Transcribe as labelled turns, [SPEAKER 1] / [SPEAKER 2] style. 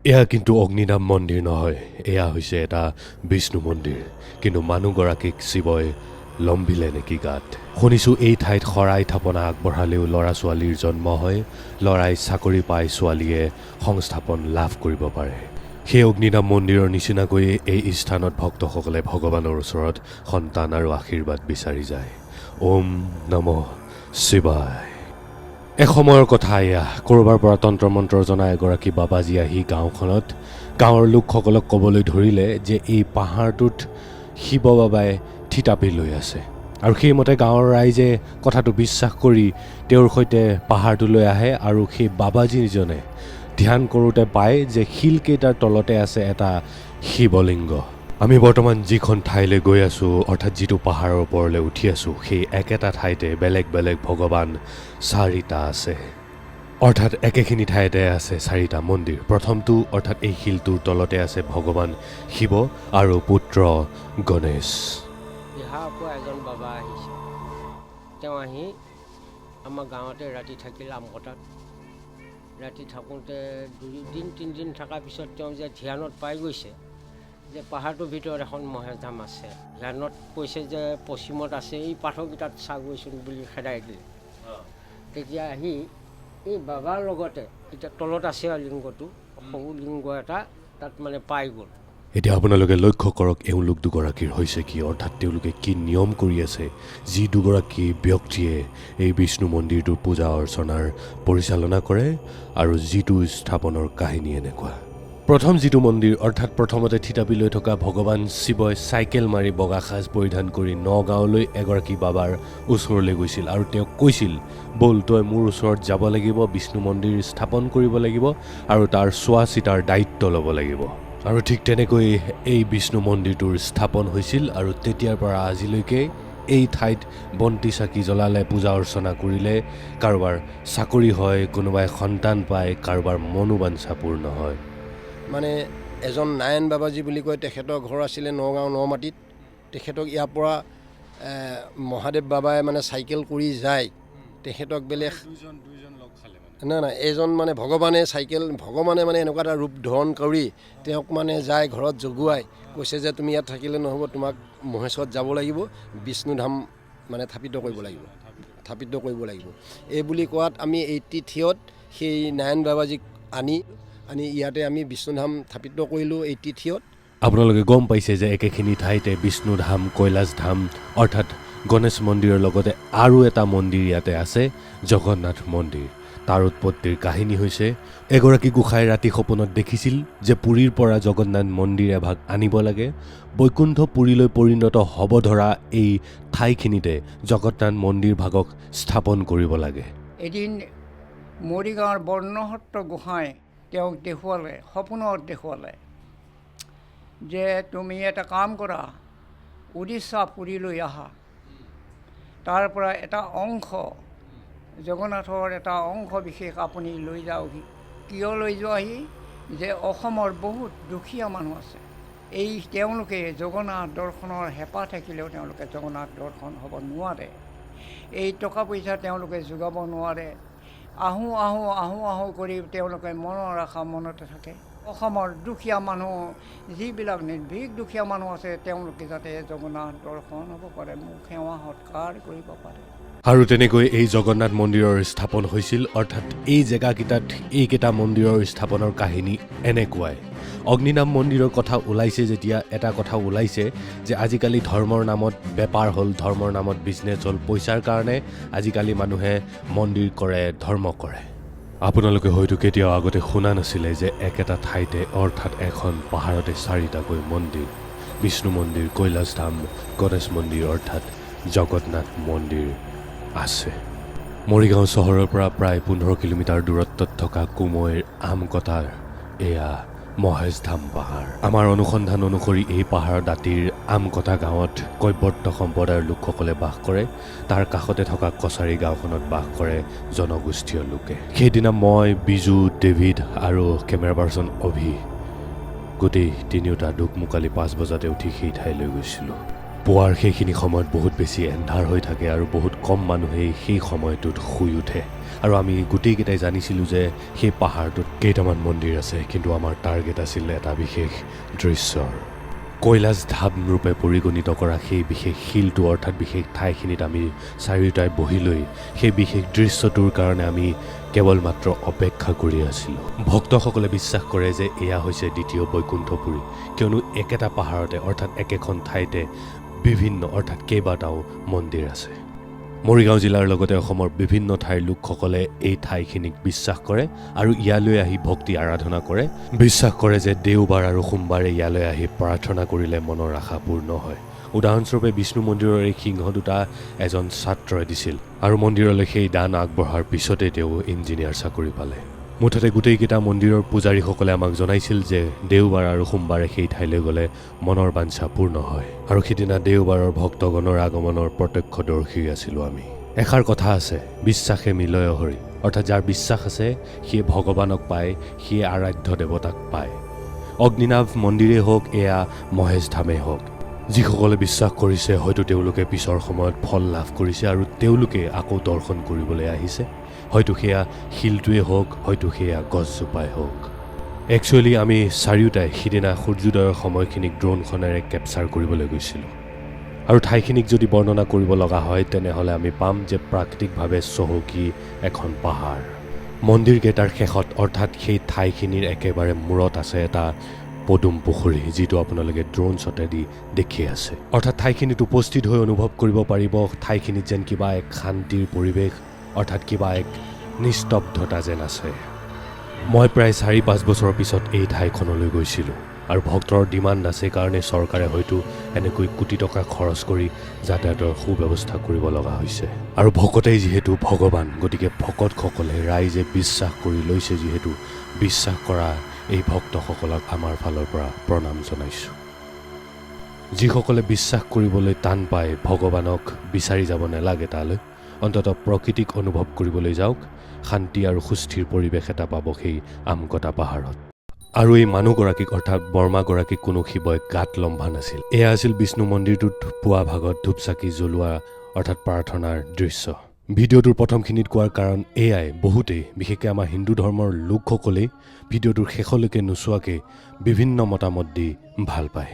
[SPEAKER 1] এয়া কিন্তু অগ্নিনাভ মন্দিৰ নহয়, এয়া হৈছে এটা বিষ্ণু মন্দিৰ। কিন্তু মানুহগৰাকীক শিৱই লম্ভিলে নেকি গাত? শুনিছোঁ এই ঠাইত শৰাই থাপনা আগবঢ়ালেও ল'ৰা ছোৱালীৰ জন্ম হয়, ল'ৰাই চাকৰি পায়, ছোৱালীয়ে সংস্থাপন লাভ কৰিব পাৰে। সেই অগ্নিনাভ মন্দিৰৰ নিচিনাকৈয়ে এই স্থানত ভক্তসকলে ভগৱানৰ ওচৰত সন্তান আৰু আশীৰ্বাদ বিচাৰি যায়। ওম নমঃ শিৱায়। এসময়ৰ কথা এয়া। ক'ৰবাৰ পৰা তন্ত্ৰ মন্ত্ৰ জনা এগৰাকী বাবাজী আহি গাঁওখনত গাঁৱৰ লোকসকলক ক'বলৈ ধৰিলে যে এই পাহাৰটোত শিৱ বাবাই থিতাপি লৈ আছে। আৰু সেইমতে গাঁৱৰ ৰাইজে কথাটো বিশ্বাস কৰি তেওঁৰ সৈতে পাহাৰটোলৈ আহে আৰু সেই বাবাজীজনে ধ্যান কৰোঁতে পায় যে শিলকেইটাৰ তলতে আছে এটা শিৱলিংগ। আমি বৰ্তমান যিখন ঠাইলৈ গৈ আছোঁ, অৰ্থাৎ যিটো পাহাৰৰ ওপৰলৈ উঠি আছোঁ, সেই একেটা ঠাইতে বেলেগ বেলেগ ভগৱান চাৰিটা আছে। অৰ্থাৎ একেখিনি ঠাইতে আছে চাৰিটা মন্দিৰ। প্ৰথমটো, অৰ্থাৎ এই শিলটোৰ তলতে আছে ভগৱান শিৱ আৰু পুত্ৰ গণেশ।
[SPEAKER 2] বিহাৰৰ পৰা এজন বাবা আহিছে। তেওঁ আহি আমাৰ গাঁৱতে ৰাতি থাকিল আমকটাত। ৰাতি থাকোঁতে 2 দিন 3 দিন থকাৰ পিছত তেওঁ যে ধ্যানত পাই গৈছে যে পাহাৰটোৰ ভিতৰত এখন মহেশধাম আছে। ধ্যানত কৈছে যে পশ্চিমত আছে, এই পাথৰকেইটাত চাগৈচোন বুলি খেদাই দিলে। তেতিয়া আহি এই বাবাৰ লগতে এতিয়া তলত আছে আৰু লিংগটো, সৰু লিংগ এটা তাত মানে পাই গ'ল।
[SPEAKER 1] এতিয়া আপোনালোকে লক্ষ্য কৰক, এওঁলোক দুগৰাকীৰ হৈছে কি, অৰ্থাৎ তেওঁলোকে কি নিয়ম কৰি আছে। যি দুগৰাকী ব্যক্তিয়ে এই বিষ্ণু মন্দিৰটোৰ পূজা অৰ্চনাৰ পৰিচালনা কৰে আৰু যিটো স্থাপনৰ কাহিনী এনেকুৱা। প্ৰথম যিটো মন্দিৰ, অৰ্থাৎ প্ৰথমতে থিতাপি লৈ থকা ভগৱান শিৱই চাইকেল মাৰি বগা সাজ পৰিধান কৰি নগাঁৱলৈ এগৰাকী বাবাৰ ওচৰলৈ গৈছিল আৰু তেওঁক কৈছিল, "ব'ল, তই মোৰ ওচৰত যাব লাগিব, বিষ্ণু মন্দিৰ স্থাপন কৰিব লাগিব আৰু তাৰ চোৱা চিতাৰ দায়িত্ব ল'ব লাগিব।" আৰু ঠিক তেনেকৈ এই বিষ্ণু মন্দিৰটোৰ স্থাপন হৈছিল আৰু তেতিয়াৰ পৰা আজিলৈকে এই ঠাইত বন্তি চাকি জ্বলালে, পূজা অৰ্চনা কৰিলে কাৰোবাৰ চাকৰি হয়, কোনোবাই সন্তান পায়, কাৰোবাৰ মনোবাঞ্ছা পূৰ্ণ হয়।
[SPEAKER 3] মানে এজন নাৰায়ণ বাবাজী বুলি কয়, তেখেতৰ ঘৰ আছিলে নগাঁও নমাটিত। তেখেতক ইয়াৰ পৰা মহাদেৱ বাবাই মানে চাইকেল কৰি যায় তেখেতক বেলেগ নাই নাই এজন মানে ভগৱানে চাইকেল, ভগৱানে মানে এনেকুৱা এটা ৰূপ ধাৰণ কৰি তেওঁক মানে যায় ঘৰত জগোৱাই কৈছে যে তুমি ইয়াত থাকিলে নহ'ব, তোমাক মহেশ্বৰত যাব লাগিব, বিষ্ণুধাম মানে স্থাপিত কৰিব লাগিব, স্থাপিত কৰিব লাগিব। এই বুলি কোৱাত আমি 83ত সেই নাৰায়ণ বাবাজীক আনি আনি ইয়াতে আমি বিষ্ণুধাম স্থাপিত কৰিলোঁ 83ত।
[SPEAKER 1] আপোনালোকে গম পাইছে যে একেখিনি ঠাইতে বিষ্ণুধাম, কৈলাশ ধাম, অৰ্থাৎ গণেশ মন্দিৰৰ লগতে আৰু এটা মন্দিৰ ইয়াতে আছে, জগন্নাথ মন্দিৰ। তাৰ উৎপত্তিৰ কাহিনী হৈছে, এগৰাকী গোসাঁই ৰাতি সপোনত দেখিছিল যে পুৰীৰ পৰা জগন্নাথ মন্দিৰ এভাগ আনিব লাগে। বৈকুণ্ঠ পুৰীলৈ পৰিণত হ'ব ধৰা এই ঠাইখিনিতে জগন্নাথ মন্দিৰ ভাগক স্থাপন কৰিব লাগে।
[SPEAKER 4] এদিন মৰিগাঁৱৰ বৰ্ণসত্ৰ গোসাঁই তেওঁক দেখুৱালে, সপোনত দেখুৱালে যে তুমি এটা কাম কৰা, উৰিষ্যা পুৰীলৈ আহা, তাৰ পৰা এটা অংশ, জগন্নাথৰ এটা অংশ বিশেষ আপুনি লৈ যাওকহি। কিয় লৈ যোৱাহি? যে অসমৰ বহুত দুখীয়া মানুহ আছে, এই তেওঁলোকে জগন্নাথ দৰ্শনৰ হেঁপাহ থাকিলেও তেওঁলোকে জগন্নাথ দৰ্শন হ'ব নোৱাৰে, এই টকা পইচা তেওঁলোকে যোগাব নোৱাৰে। আহোঁ আহোঁ আহোঁ আহোঁ কৰি তেওঁলোকে মনৰ আশা মনতে থাকে। অসমৰ দুখীয়া মানুহ, যিবিলাক নিৰ্ভীক দুখীয়া মানুহ আছে, তেওঁলোকে যাতে জগন্নাথ দৰ্শন হ'ব পাৰে, মোক সেৱা সৎকাৰ কৰিব পাৰে।
[SPEAKER 1] আৰু তেনেকৈ এই জগন্নাথ মন্দিৰৰ স্থাপন হৈছিল। অৰ্থাৎ এই জেগাকেইটাত এইকেইটা মন্দিৰৰ স্থাপনৰ কাহিনী এনেকুৱাই। অগ্নিনাভ মন্দিৰৰ কথা ওলাইছে যেতিয়া এটা কথা ওলাইছে যে আজিকালি ধৰ্মৰ নামত বেপাৰ হ'ল, ধৰ্মৰ নামত বিজনেছ হ'ল। পইচাৰ কাৰণে আজিকালি মানুহে মন্দিৰ কৰে, ধৰ্ম কৰে। আপোনালোকে হয়তো কেতিয়াও আগতে শুনা নাছিলে যে একেটা ঠাইতে, অৰ্থাৎ এখন পাহাৰতে চাৰিটাকৈ মন্দিৰ, বিষ্ণু মন্দিৰ, কৈলাশ ধাম, গণেশ মন্দিৰ, অৰ্থাৎ জগন্নাথ মন্দিৰ আছে। মৰিগাঁও চহৰৰ পৰা প্ৰায় 15 কিলোমিটাৰ দূৰত্বত থকা কুমৈৰ আমকটাৰ এয়া মহেশধাম পাহাৰ। আমাৰ অনুসন্ধান অনুসৰি এই পাহাৰৰ দাঁতিৰ আমকটা গাঁৱত কৈৱৰ্ত সম্প্ৰদায়ৰ লোকসকলে বাস কৰে। তাৰ কাষতে থকা কছাৰী গাঁওখনত বাস কৰে জনগোষ্ঠীয় লোকে। সেইদিনা মই, বিজু, ডেভিড আৰু কেমেৰা পাৰ্চন অভি, গোটেই তিনিওটা দোকমোকালি 5 বজাতে উঠি সেই ঠাইলৈ গৈছিলোঁ। পুৱাৰ সেইখিনি সময়ত বহুত বেছি এন্ধাৰ হৈ থাকে আৰু বহুত কম মানুহেই সেই সময়টোত শুই উঠে। আৰু আমি গোটেইকেইটাই জানিছিলোঁ যে সেই পাহাৰটোত কেইটামান মন্দিৰ আছে, কিন্তু আমাৰ টাৰ্গেট আছিল এটা বিশেষ দৃশ্যৰ। কৈলাশ ধাম ৰূপে পৰিগণিত কৰা সেই বিশেষ শিলটো, অৰ্থাৎ বিশেষ ঠাইখিনিত আমি চাৰিওটাই বহি লৈ সেই বিশেষ দৃশ্যটোৰ কাৰণে আমি কেৱল মাত্ৰ অপেক্ষা কৰি আছিলোঁ। ভক্তসকলে বিশ্বাস কৰে যে এয়া হৈছে দ্বিতীয় বৈকুণ্ঠপুৰী, কিয়নো একেটা পাহাৰতে, অৰ্থাৎ একেখন ঠাইতে বিভিন্ন, অৰ্থাৎ কেইবাটাও মন্দিৰ আছে। মৰিগাঁও জিলাৰ লগতে অসমৰ বিভিন্ন ঠাইৰ লোকসকলে এই ঠাইখিনিক বিশ্বাস কৰে আৰু ইয়ালৈ আহি ভক্তি আৰাধনা কৰে। বিশ্বাস কৰে যে দেওবাৰ আৰু সোমবাৰে ইয়ালৈ আহি প্ৰাৰ্থনা কৰিলে মনৰ আশা পূৰ্ণ হয়। উদাহৰণস্বৰূপে, বিষ্ণু মন্দিৰৰ এই সিংহ দুটা এজন ছাত্ৰই দিছিল আৰু মন্দিৰলৈ সেই দান আগবঢ়াৰ পিছতে তেওঁ ইঞ্জিনিয়াৰ চাকৰি পালে। মুঠতে গোটেইকেইটা মন্দিৰৰ পূজাৰীসকলে আমাক জনাইছিল যে দেওবাৰ আৰু সোমবাৰে সেই ঠাইলৈ গ'লে মনৰ বাঞ্ছা পূৰ্ণ হয় আৰু সিদিনা দেওবাৰৰ ভক্তগণৰ আগমনৰ প্ৰত্যক্ষদৰ্শী আছিলোঁ আমি। এষাৰ কথা আছে, বিশ্বাসে মিলয় হৰি, অৰ্থাৎ যাৰ বিশ্বাস আছে সিয়ে ভগৱানক পায়, সিয়ে আৰাধ্য দেৱতাক পায়। অগ্নিনাভ মন্দিৰেই হওক, এয়া মহেশ ধামেই হওক, যিসকলে বিশ্বাস কৰিছে হয়তো তেওঁলোকে পিছৰ সময়ত ফল লাভ কৰিছে আৰু তেওঁলোকে আকৌ দৰ্শন কৰিবলৈ আহিছে। হয়তো সেয়া শিলটোৱে হওক, হয়তো সেয়া গছজোপাই হওক। একচুৱেলি আমি চাৰিওটাই সিদিনা সূৰ্যোদয়ৰ সময়খিনিক ড্ৰোনখনেৰে কেপচাৰ কৰিবলৈ গৈছিলোঁ আৰু ঠাইখিনিক যদি বৰ্ণনা কৰিব লগা হয়, তেনেহ'লে আমি পাম যে প্ৰাকৃতিকভাৱে চহকী এখন পাহাৰ। মন্দিৰকেইটাৰ শেষত, অৰ্থাৎ সেই ঠাইখিনিৰ একেবাৰে মূৰত আছে এটা পদুম পুখুৰী, যিটো আপোনালোকে ড্ৰোন শ্বটেদি দেখি আছে। অৰ্থাৎ ঠাইখিনিত উপস্থিত হৈ অনুভৱ কৰিব পাৰিব ঠাইখিনিত যেন কিবা এক শান্তিৰ পৰিৱেশ, অৰ্থাৎ কিবা এক নিস্তব্ধতা যেন আছে। মই প্ৰায় 4-5 বছৰৰ পিছত এই ঠাইখনলৈ গৈছিলোঁ আৰু ভক্তৰ ডিমাণ্ড আছে কাৰণে চৰকাৰে হয়তো এনেকৈ কোটি টকা খৰচ কৰি যাতায়াতৰ সুব্যৱস্থা কৰিব লগা হৈছে। আৰু ভকতেই যিহেতু ভগৱান, গতিকে ভকতসকলে, ৰাইজে বিশ্বাস কৰি লৈছে যিহেতু, বিশ্বাস কৰা এই ভক্তসকলক আমাৰ ফালৰ পৰা প্ৰণাম জনাইছোঁ। যিসকলে বিশ্বাস কৰিবলৈ টান পায়, ভগৱানক বিচাৰি যাব নালাগে তালৈ, অন্ততঃ প্ৰকৃতিক অনুভৱ কৰিবলৈ যাওক। শান্তি আৰু সুস্থিৰ পৰিৱেশ এটা পাব সেই আমকটা পাহাৰত। আৰু এই মানুহগৰাকীক, অৰ্থাৎ বৰ্মাগৰাকীক কোনো শিৱই গাত লম্ভা নাছিল। এয়া আছিল বিষ্ণু মন্দিৰটোত পুৱা ভাগত ধূপ চাকি জ্বলোৱা, অৰ্থাৎ প্ৰাৰ্থনাৰ দৃশ্য। ভিডিঅ'টোৰ প্ৰথমখিনিত কোৱাৰ কাৰণ এয়াই, বহুতেই, বিশেষকৈ আমাৰ হিন্দু ধৰ্মৰ লোকসকলেই ভিডিঅ'টোৰ শেষলৈকে নোচোৱাকৈ বিভিন্ন মতামত দি ভাল পায়।